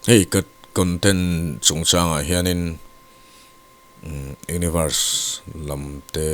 Hei ka content chungchangah hianin universe lam te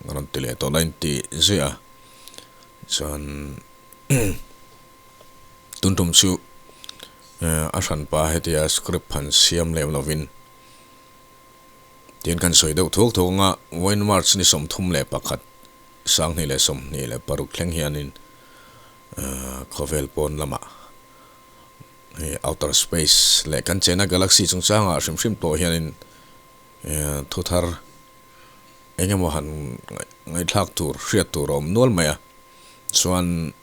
rawn ti leh tawh la inti ziah a, chuan tun tum chu a hranpa hetia script han siam lem lovin tihian kan sawi deuh thuak thuak ang a, Wayne March ni 31 2026 thleng hianin khawvel pawn lamah. Hei outer space leh kan chena galaxy chungchangah hrim hrim pawh hianin thu thar eng emaw han ngaihthlak tur hriat tur a awm nual mai a, chuan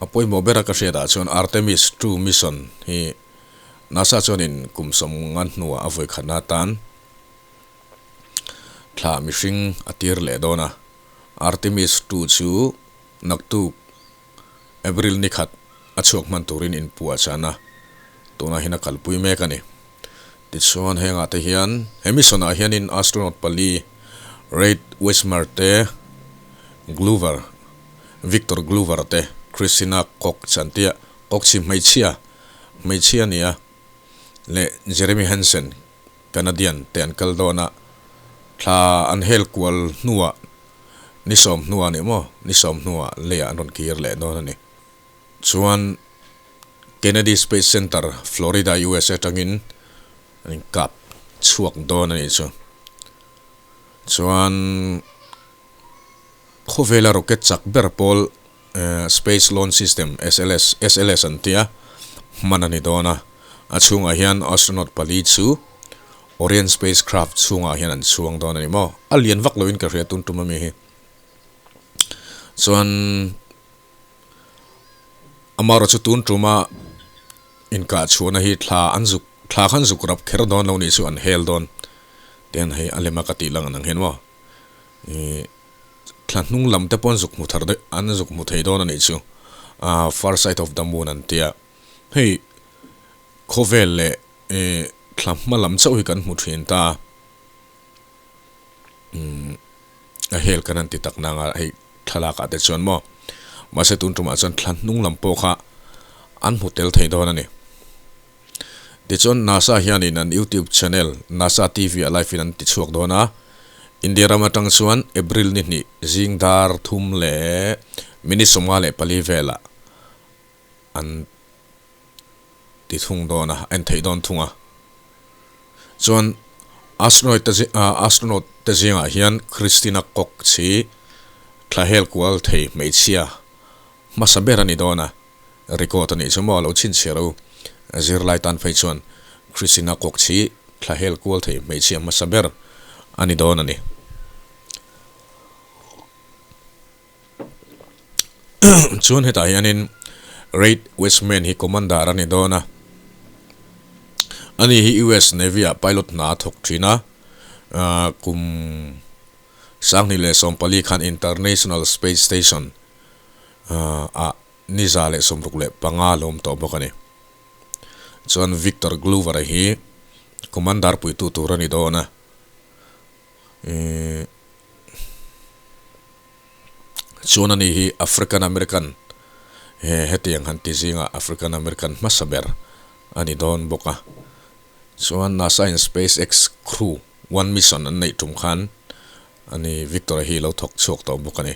a pawimawh bera ka hriatah chuan Artemis 2 mission hi NASA chuanin kum 50 hnuah a vawikhatna atan thla mihring a tir leh dawn a, Artemis 2 chu naktuk April ni khat a chhuak hman turin inpuah chan a, tunah hian a kalpui mek a ni. Tichuan hengah te hian he mission ah hianin astronaut pali Reid Wismer te, Glover, Victor Glover te, Christina Koch chantia Koch chi hmeichhia hmeichhia a ni a, leh Jeremy Hansen, Canadian, te an kal dawn a, thla an hel kual hnuah Ni sawm hnuah ni maw? Ni sawm hnuah leiah an rawn kir leh dawn a ni. Chuan Kennedy Space Center, Florida, usa atangin an inkap chhuak dawn a nih chu. Chuan khawvela rocket chak ber pawl Space Launch System, SLS, SLS an tia hman a ni dawn a. A chhungah hian astronaut pali chu Orion spacecraft chhungah hian an chhuang dawn a ni maw? A lian vak loin ka hria tun tum ami hi. Chuan amaherawh chu tun tuma inkah chhuahna hi thla an zuk thla khan zuk rap kher dawn lo nih chu an hel dawn tihian hei a lema ka tih lang ang hian maw ih thla hnung lam te pawh an zuk hmu thar daih an zuk hmu thei dawn a nih chu ah far side of the moon an tia hei khawvel leh Ih thla hma lam chauh hi kan hmu thin ta. Umm a hel kan han ti tak nang a hei thlalak ah te chuan maw. Mahse tun tumah chuan thla hnung lam pawh kha an hmu tel thei dawn a ni. Tichuan NASA hianin an YouTube channel NASA TV ah live in an ti chhuak dawn a. India ram atang chuan April ni hnih zing dar thum leh minute 54 velah an ti thung dawn a, en theih dawn thung a. Chuan astronaut te astronaut te zingah hian Christina Koch hi thla hel kual thei hmeichhia hmasa ber a ni dawn a, record a nih chu maw a lo chhinchhiah lo. Zirlai tan phei chuan Christina Koch hi thla hel kual thei hmeichhia hmasa ber a ni dawn a ni. Chuan hetah hianin Reid Wiseman hi commander a ni dawn a, ani hi US Navy ah pilot hna a thawk thin a, kum 2014 khan International Space Station ah ni 165 a lawm tawh bawk a ni. Chuan Victor Glover-a hi commander puitu tur a ni dawn a. Chuan ani hi African American he hetiang han ti zingah African American hmasa ber a ni dawn bawk a. Chuan NASA in SpaceX Crew One mission an neih tum khan ani Victor-a hi lo thawk chhuak tawh bawk a ni.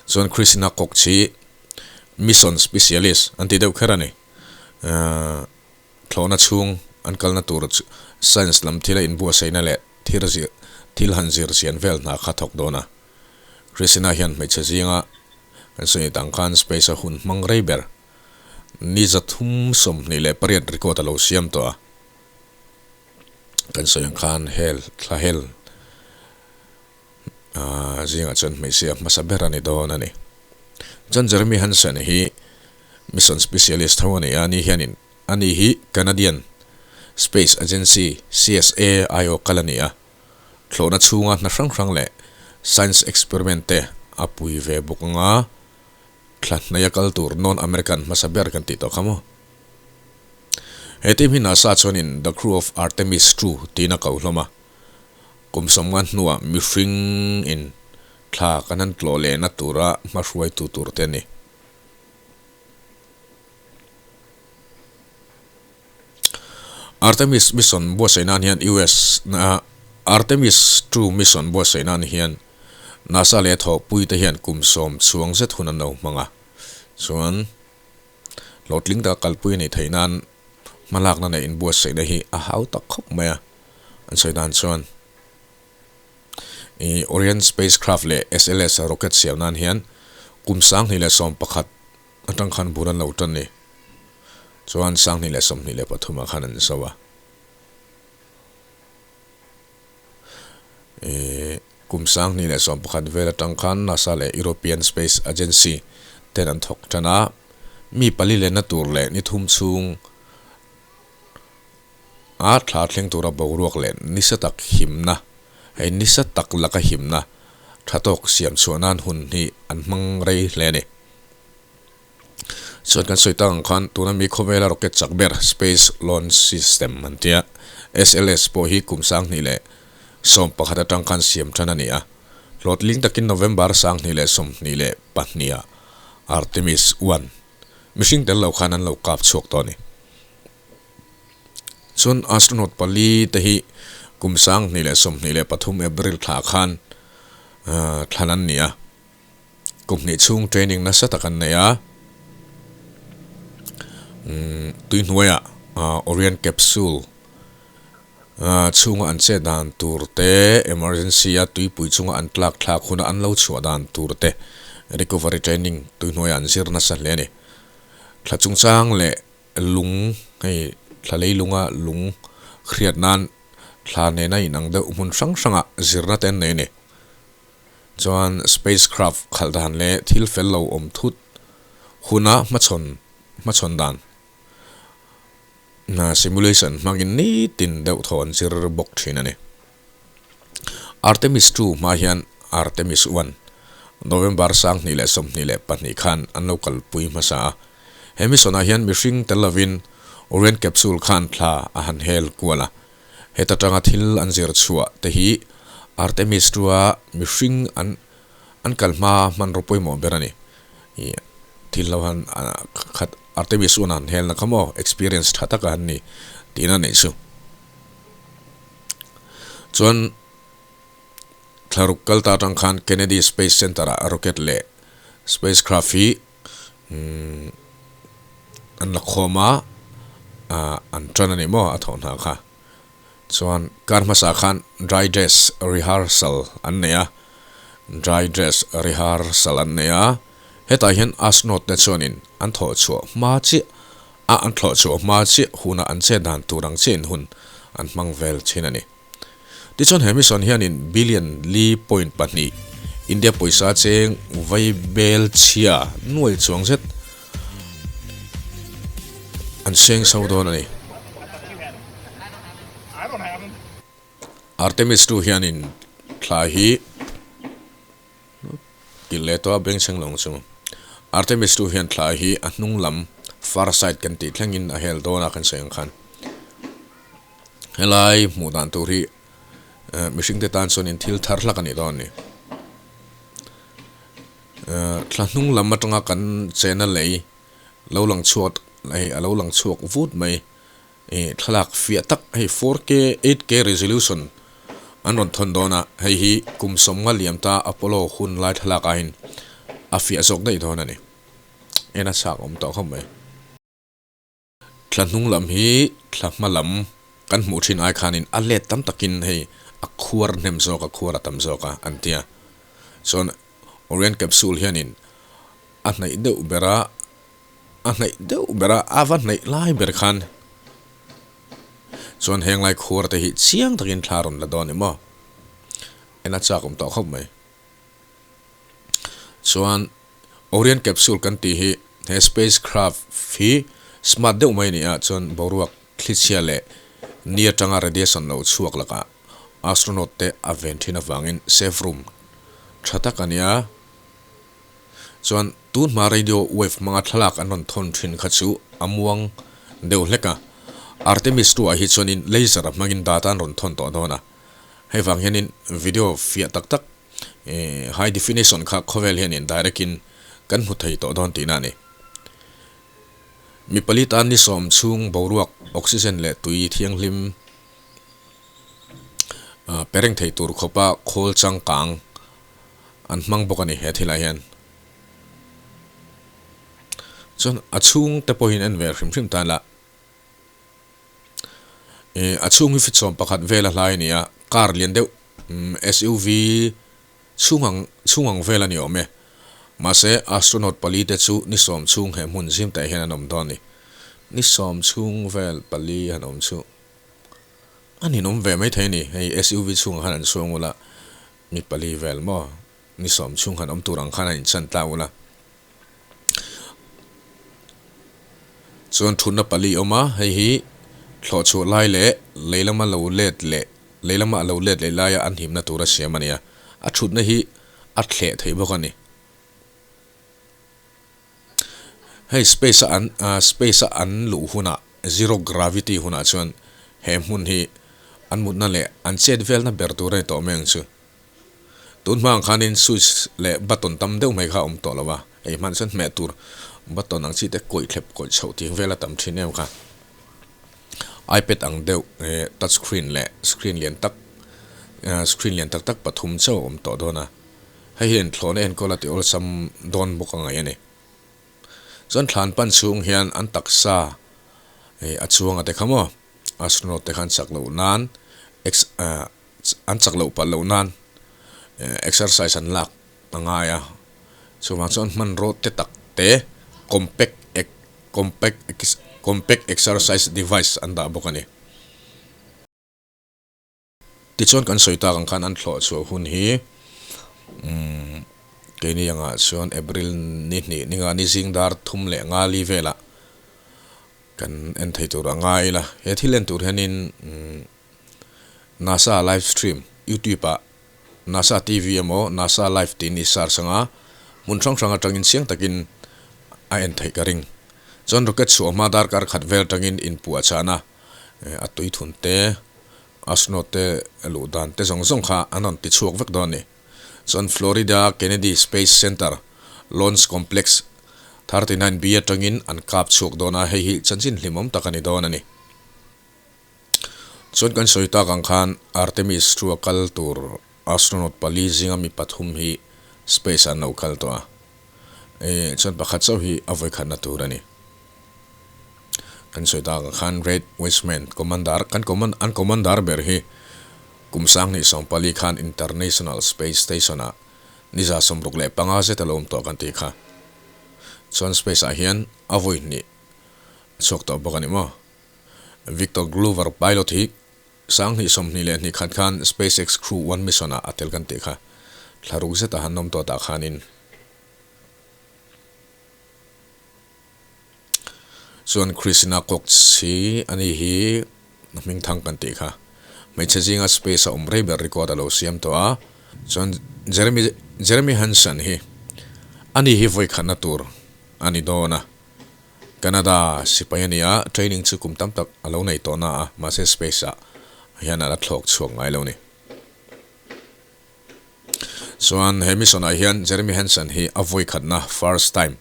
Chuan Christina Koch hi mission specialist an ti deuh kher a ni. Thlawhna chhung an kalna tur chu science lam thila inbuatsaihna leh thil zir thil han zir chian vel hna kha thawk dawn a. Christina hian hmeichhe zinga kan sawi dang khan space a hun hmang rei ber ni 328 record a lo siam tawh a. Kan sawi ang khan hel thla hel zingah chuan hmeichhia hmasa ber a ni dawn a ni. Chuan Jeremy Hansen hi mission specialist tho a ni a, ani hianin ani hi Canadian Space Agency, CSA, aiawh kal a ni a, thlawhna chhunga hna hrang hrang leh science experiment te a pui ve bawk ang a, thla hnaia kal tur non-American hmasa ber kan tih tawh kha maw. He team hi NASA chuanin The Crew of Artemis ii tiin a ko hlawm a. Kum 50 hnuah mihring in thla kan han tlawh lehna tura hmahruaitu tur te a ni. Artemis mission buatsaih nan hian US Artemis ii mission buatsaih nan hian NASA leh thawhpui te hian kum sawm chhuang zet hun an lo hmang a, chuan hlawhtling taka kalpui a nih theih nan hmalakna neih inbuatsaihna hi a hau tak khawp mai a, an sawi dan chuan ih Orion spacecraft leh SLS rocket siam nan hian kum 2011 atang khan bul an lo tan ni chuan 2023 ah khan an zo a. Kum 2011 vel atang khan NASA leh European Space Agency ten an thawk tan a, mi pali lenna tur leh ni thum chhung a thla thleng tura boruak leh nisa tak himna, hei nisa tak laka himna tha tawk siam chhuah nan hun hi an hmang rei hle a ni. Chuan kan sawi tak ang khan tuna mi khawvela rocket chak ber Space Launch System an tia SLS pawh hi kum 2011 atang khan siam tan a ni a, hlawhtling takin November 2022 ah Artemis I mihring tel lo khan an lo kap chhuak tawh a ni. Chuan astronaut pali te hi kum 2023 April thla khan thlan an ni a. Kum hnih chhung training nasa tak an nei a, tui hnuaiah Orion capsule chhunga an chet dan tur te, emergency a tuipui chunga an tlak thlak huna an lo chhuah dan tur te recovery training tui hnuaiah an zir nasa hle a ni. Thla chungchang leh lung hei thla leilunga lung hriat nan thla nena inang deuh hmun hrang hrangah zirna te an nei a ni. Chuan spacecraft khalh dan leh thil fel lo awm thut huna hmachhawn hmachhawn dan simulation hmangin nitin deuh thaw an zir bawk thin a ni. Artemis ii hma hian Artemis I, November 2022 khan an lo kalpui hmasa a. He mission ah hian mihring tel lovin Orion capsule khan thla a han hel kual a. Heta tanga thil an zir chhuah te hi Artemis tua mihring an an kal hma hmanraw pawimawh ber a ni. Ih thil lo han khat Artemis un an helna kha maw experience tha taka an ni tihna a nih chu. Chuan thlaruk kal ta atang khan Kennedy Space Center ah rocket leh spacecraft hi an la khawm a an tan a ni maw a thawh hna kha chuan kar hmasa khan dry dress rehearsal an nei a dry dress rehearsal an nei a hetah hian astronaut te chuanin an thawh chhuah hma chiah a an thlawh chhuah hma chiah hunah an chet dan tur ang chiahin hun an hmang vel thin a ni. Tichuan he mission hianin billion li point pahnih India pawisa cheng vai bel chhia nuai chuang zet an seng so dawn a ni. Artemis ii hianin thla hi Kilh leh tawh a bengchheng lo ang chu. Artemis ii hian thla hi a hnung lam far side kan tih thlengin a hel dawn a kan sawi ang khan. Helai hmuh dan tur hi mihring te tan chuan in thil thar hlak a nih dawn a ni. Thla hnung lam atanga kan chena lei lo lang chhuak hei a lo lang chhuak vut mai. Thlalak fiah tak hei 4K, 8K resolution an rawn thawn dawn a, hei hi kum sawmnga liam ta Apollo hun lai thlalak aiin a fiah zawk daih dawn a ni. En a chak awm tawh khawp mai. Thla hnung lam hi thla hma lam kan hmuh thin ai khanin a let tam takin hei a khuar hnem zawk a, khuar a tam zawk a an tia. Chuan Orion capsule hianin a hnaih deuh bera a hnaih deuh ber a, a va hnaih lai ber khan chuan heng lai khuar te hi chiang takin thla rawn la dawn ni maw? En a chak awm tawh khawp mai. Chuan Orion capsule kan tih hi he spacecraft hi smart deuh mai a ni a, chuan boruak thlichhia leh ni atanga radiation lo chhuak lakah astronaut te a ven thin avangin safe room tha tak a nia. Chuan tun hma radio wave hmanga thlalak an rawn thawn thin kha chu a muang deuh hlek a. Artemis ii ah hi chuanin laser a hmangin data an rawn thawn tawh dawn a. Hei vang hianin video fiah tak tak high definition kha khawvel hianin direct in kan hmu thei tawh dawn tihna a ni. Mi pali tan ni sawm chhung boruak, oxygen leh tui thianghlim pe reng thei tur khawpa khawl changkang an hmang bawk a ni he thilah hian. Chuan a chhung te pawhin en ve hrim hrim tan la. Ih a chhung hi fitsawm pakhat vel a hlai a ni a, car lian deuh SUV chhung ang chhung ang vel a ni awm e. Mahse astronaut pali te chu ni sawm chhung he hmun zim tah hian an awm dawn a ni. Ni sawm chhung vel pali han awm chu a ninawm ve maithei a ni. Hei SUV chhungah khan an chhuang ula mi pali vel maw ni sawm chhung han awm tur ang khan a inchan ta ula. Chuan thutna pali a awm a, hei hi thlawh chhuah lai leh lei lama lo let leh lei lama a lo let leh laia an himna tura siam a ni a, a thutna hi a thleh theih bawk a ni. Hei space a an space a an luh hunah zero gravity hunah chuan he hmun hi an mutna leh an chet velna ber tur a ni tawh mai ang chu. Tun hma ang khanin switch leh button tam deuh mai kha a awm tawh lo a, hei hman chuan hmeh tur button ang chi te kawih thlep kawih chhoh tih vel a tam thin em kha. iPad ang deuh touch screen leh screen lian tak screen lian tak tak pathum chauh a awm tawh dawn a, hei hian thlawhna enkawl a ti awlsam dawn bawk a ngaih a ni. Chuan thlan pan chhung hian an taksa a chuang a te kha maw astronaut te khan chak loh nan An chak loh palh loh nan exercise an lak a ngai a, chuvang chuan hmanraw te tak te compact compact compact exercise device an dah bawk a ni. Tichuan kan sawi tak ang khan an thlawh chhuah hun hi umm keini angah chuan April ni hnih ninga ni zing dar thum leh nga li velah kan en thei tur a ngai ila, he thil en tur hianin umm. NASA live stream, YouTube ah NASA TV emaw NASA live tiin i search anga, hmun hrang hrang atangin chiang takin a en theih ka ring. Chuan rocket chhuah hma darkar khat vel atangin inpuah chahna a tui thun te, astronaut te luh dan te zawng zawng kha an rawn ti chhuak vek dawn a ni. Chuan Florida Kennedy Space Center Launch Complex 39B atangin an kap chhuak dawn a, hei hi chanchin hlimawm tak a ni dawn a ni. Chuan kan sawi tak ang khan Artemis chu a kal tur astronaut pali zinga mi pathum hi space ah an lo kal tawh a, eh chuan pakhat chauh hi a vawikhatna tur a ni. Kan sawi tak ang khan Reid Wiseman commander kan command an commander ber hi kum sang hnih 14 khan International Space Station ah ni 65 zet a lo awm tawh kan tih kha. Chuan space ah hian a vawi hnih a chhuak tawh bawk a ni maw? Victor Glover pilot hi 2021 khat khan SpaceX Crew One mission ah a tel kan tih kha thla ruk zet a han awm tawh tah khanin chuan Christina Koch hi ani hi hming thang kan tih kha hmeichhe zinga space a awm rei ber record a lo siam tawh a chuan Jeremy Jeremy Hansen hi ani hi vawikhatna tur a ni dawn a. Canada sipai a ni a, training chu kum tam tak a lo nei tawh na a, mahse space ah hian a la thlawk chhuak ngai lo ni. Chuan he mission ah hian Jeremy Hansen hi a vawi khatna, first time,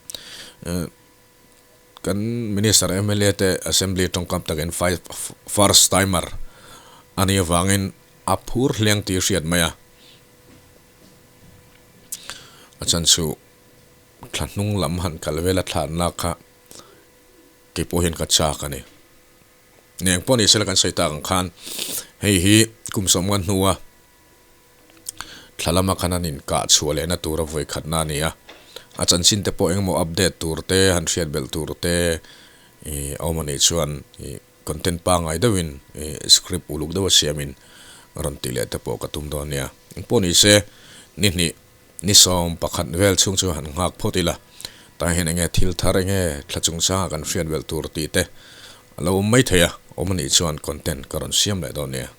kan minister mla te assembly tawngkam takin first timer a nih avangin a phur hliang tih hriat mai a, a chan chu. Thla hnung lam han kal vel a thlan lak kha kei pawh hian ka chak a ni. Eng pawh ni sela kan sawi tak ang khan hei hi kum sawmnga hnua thla lama khan an inkah chhuah lehna tura vawi khatna a ni a. A chanchin te pawh engemaw update tur te han hriat belh tur te ih a awm a nih chuan ih content pangngai deuhin ih script uluk deuha siamin rawn tih leh te pawh ka tum dawn nia. Eng pawh ni se ni hnih. Ni 11 vel chhung chu han nghak phawt ila, tah hian enge thil thar enge thla chungchanga kan hriat belh tur tih te a lo awm mai thei a, awm anih chuan content ka rawn siam leh dawn nia.